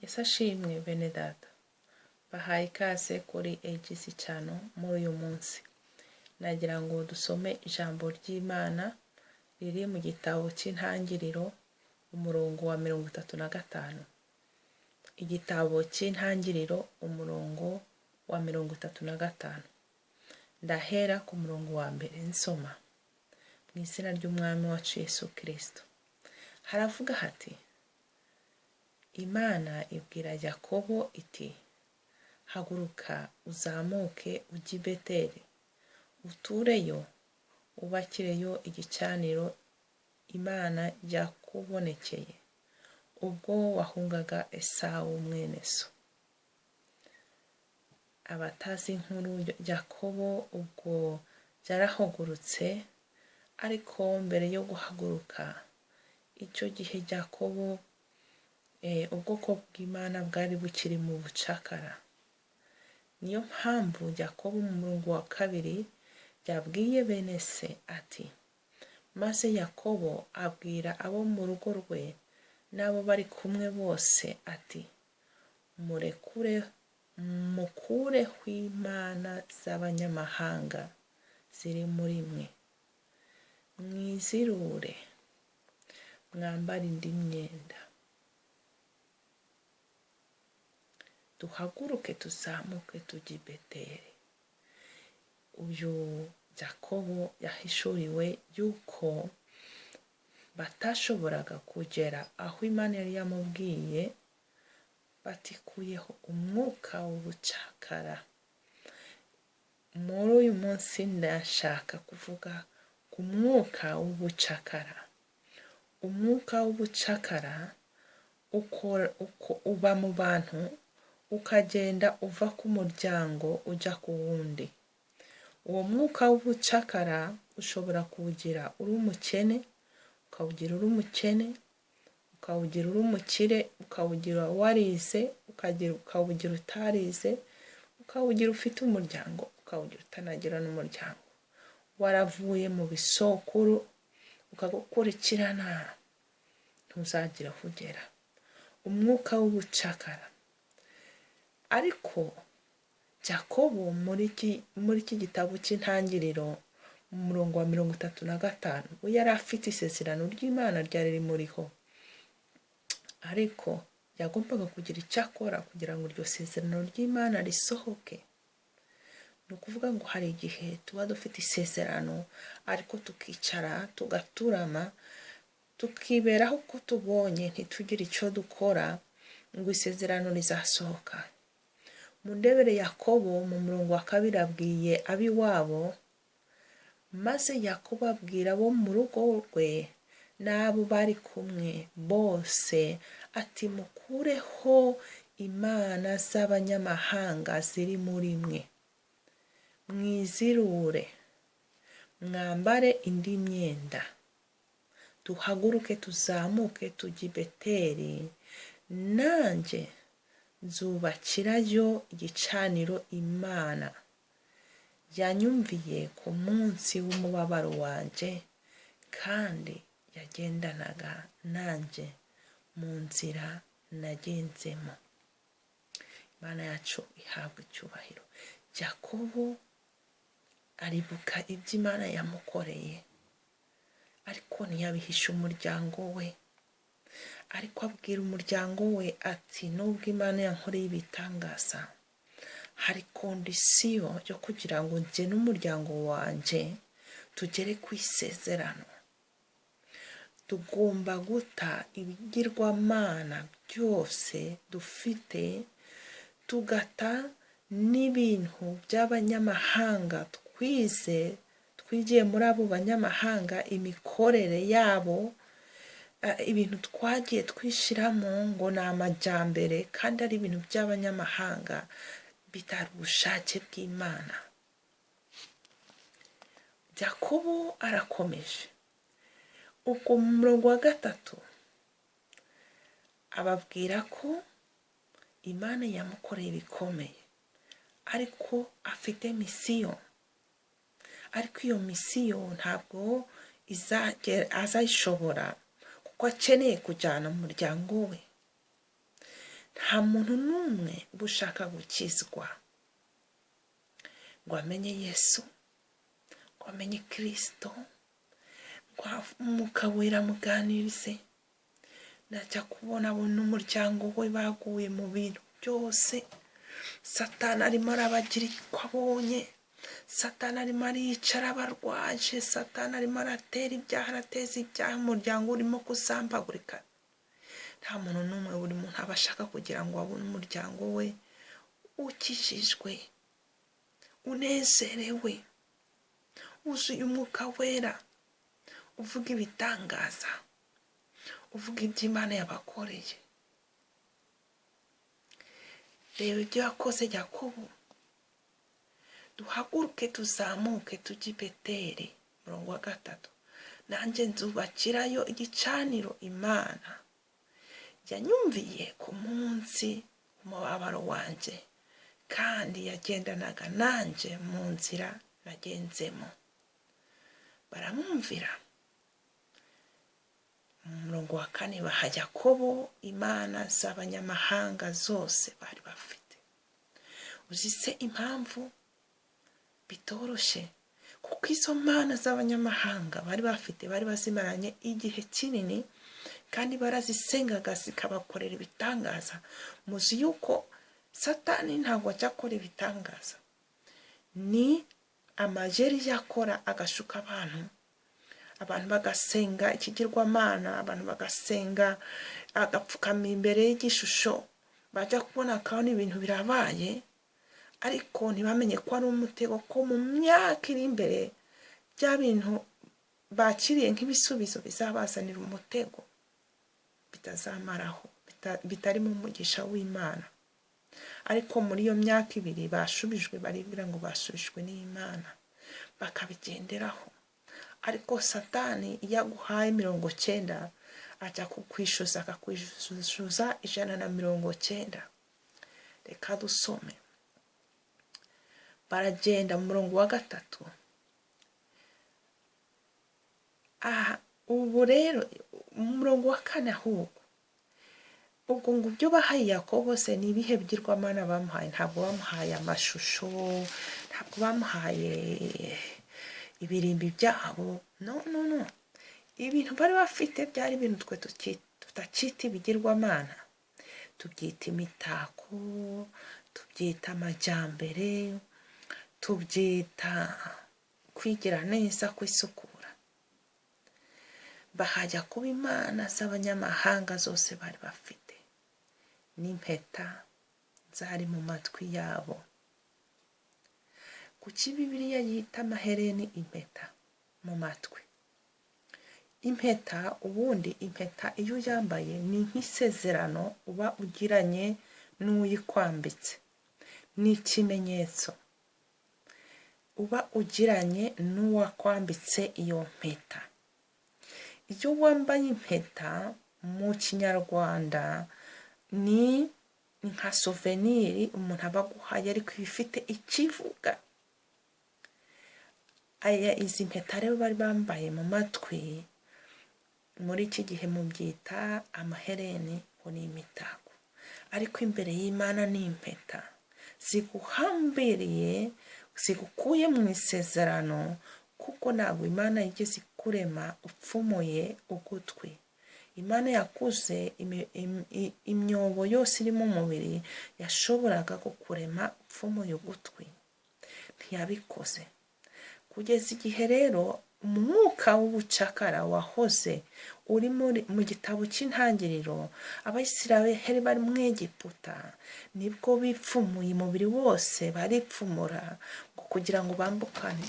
Yesu ashimwe bene data. Bahaye ikaze kuri AGC Channel. Muri uyu munsi nagira ngo dusome ijambo ry'Imana riri mu gitabo cy'Intangiriro, umurongo wa 35. Igitabo cy'Intangiriro, umurongo wa 35. Ndahera ku murongo wa mbere nsoma mu izina ry'Umwami wacu Yesu Kirisito. Haravuga hati: "Imana ibwira Yakobo iti: 'Haguruka uzamuke ujye i Beteli, utureyo, wubakireyo igicaniro Imana yakubonekeye ubwo wahungaga Esawu mwene so.'" Abatazi inkuru, Yakobo ubwo yarahagurutse, ariko mbere yo guhaguruka icyo gihe Yakobo, ubwoko bw'Imana bwari bukiri mu bucakara. Niyo mpamvu Yakobo mu murongo wa kabiri yabwiye bene se ati: "Maze Yakobo abwira abo mu rugo rwe n'abo bari kumwe bose ati: 'Murekure, mukureho imana z'abanyamahanga ziri muri mwe, mwizirure, mwambare indi myenda, duhaguruke tuzamuke tujye i Beteli.'" Uyu Yakobo yahishuriwe yuko batashoboraga kugera aho Imana yari yamubwiye batikuyeho umwuka w'ubucakara. Muri uyu munsi ndashaka kuvuga ku mwuka w'ubucakara. Umwuka w'ubucakara uba mu bantu, ukagenda uva ku muryango ujya ku wundi. Uwo mwuka w'ubucakara ushobora kuwugira uri umukene, ukawugira uri umukene, ukawugira uri umukire, ukawugira warize, ukawugira utarize, ukawugira ufite umuryango, ukawugira utanagira n'umuryango, waravuye mu bisokuru ukagukurikirana, ntuzagira aho ugera. Umwuka w'ubucakara. Ariko Yakobo muri iki gitabo cy'Intangiriro, mu murongo wa 35, we yari afite isezerano ry'Imana ryari rimuriho, ariko yagombaga kugira icyo akora kugira ngo iryo sezerano ry'Imana risohoke. Ni ukuvuga ngo hari igihe tuba dufite isezerano, ariko tukicara tugaturama, tukiberaho uko tubonye, ntitugire icyo dukora ngo isezerano rizasohoka. Mu ndebere, Yakobo mu murongo wa kabiri abwiye ab'iwabo: "Maze Yakobo abwira abo mu rugo rwe n'abo bari kumwe bose ati: 'Mukureho imana z'abanyamahanga ziri muri mwe, mwizirure, mwambare indi myenda, duhaguruke tuzamuke tujye i Beteli, nanjye nzubakirayo igicaniro Imana yanyumviye ku munsi w'umubabaro wanjye, kandi yagendanaga nanjye mu nzira nagenzemo.'" Imana yacu ihabwa icyubahiro. Yakobo aribuka ibyo Imana yamukoreye, ariko ntiyabihisha umuryango we. Ariko abwira umuryango we ati: "Nubwo Imana yankoreye ibitangaza, hari condition yo kugira ngo njye n'umuryango wanjye tugere ku isezerano. Tugomba guta ibigirwamana byose dufite, tugata n'ibintu by'abanyamahanga twize, twigiye muri abo banyamahanga, imikorere yabo, ibintu twagiye twishyiramo ngo ni amajyambere kandi ari ibintu by'abanyamahanga, bitari ubushake bw'Imana." Yakobo arakomeje. Ubwo mu murongo wa gatatu ababwira ko Imana yamukoreye ibikomeye, ariko afite mission, ariko iyo mission ntabwo azayishobora kuko akeneye kujyana umuryango we. Nta muntu n'umwe uba ushaka gukizwa ngo amenye Yesu, ngo amenye Kirisito, ngo Umwuka Wera amuganirize. Najya kubona abona umuryango we baguye mu bintu byose. Satani arimo arabagira uko abonye, Satani arimo aricara abarwaje, Satani arimo aratera ibyaha, arateza ibyaha, umuryango urimo kuzambagurika. Nta muntu n'umwe, buri muntu aba ashaka kugira ngo abone umuryango we ukijijwe, unezerewe, wuzuye Umwuka Wera, uvuga ibitangaza, uvuga ibyo Imana yabakoreye. Reba ibyo yakoze Yakobo. Duhaguruke tuzamuke tujye i Beteli. Murongo wa 3, nanjye nzubakirayo igicaniro Imana yanyumviye ku munsi w'umubabaro wanjye, kandi yagendanaga nanjye mu nzira nagenzemo. Baramwumvira. Mu murongo wa 4, baha Yakobo imana z'abanyamahanga zose bari bafite. Uzi se impamvu bitoroshye? Kuko izo mana z'abanyamahanga bari bafite bari bazimaranye igihe kinini, kandi barazisengaga zikabakorera ibitangaza. Muzi yuko Satani ntabwo ajya akora ibitangaza, ni amajeri yakora agashuka abantu, abantu bagasenga ikigirwamana, abantu bagasenga agapfukama imbere y'igishusho, bajya kubona akabona ibintu birabaye, ariko ntibamenye ko ari umutego, ko mu myaka iri imbere bya bintu bakiriye nk'ibisubizo bizabazanira umutego bitazamaraho, bitarimo umugisha w'Imana. Ariko muri iyo myaka 2 bashubijwe, baribwira ngo basubijwe n'Imana, bakabigenderaho. Ariko Satani iyo aguhaye 90 ajya kukwishyuza, akakwishyuza 190. Reka dusome. Baragenda mu murongo wa 3. Aha ubu rero mu murongo wa 4, ahubwo ubwo ngo ibyo bahaye Yakobo se ni ibihe bigirwamana bamuhaye? Ntabwo bamuhaye amashusho, ntabwo bamuhaye ibirimbi byabo, no no no. Ibintu bari bafite byari ibintu twe tutacyita ibigirwamana, tubyita imitako, tubyita amajyambere, tubyita kwigira neza, kwisukura. Bahajya kuba imana z'abanyamahanga zose bari bafite, n'impeta zari mu matwi yabo. Kuki Bibiliya yita amahereni impeta mu matwi? Impeta ubundi, impeta iyo uyambaye ni nk'isezerano uba ugiranye n'uyikwambitse, ni ikimenyetso uba ugiranye n'uwakwambitse iyo mpeta. Iyo wambaye impeta mu Kinyarwanda ni nka souvenir umuntu aba aguhaye, ariko iba ifite ikivuga. Aya izi mpeta rero bari bambaye mu matwi, muri iki gihe mubyita amahereni, ngo ni imitako, ariko imbere y'Imana ni impeta ziguhambiriye, zigukuye mu isezerano, kuko ntabwo Imana yigeze ikurema upfumuye ugutwi. Imana yakuze imyobo yose iri mu mubiri, yashoboraga kukurema upfumuye ugutwi, ntiyabikoze. Kugeza igihe rero umwuka w'ubucakara wahoze uri mu gitabo cy'intangiriro, Abayisiraheli bari mu Egiputa nibwo bipfumuye umubiri wose, baripfumura ngo kugira ngo bambukane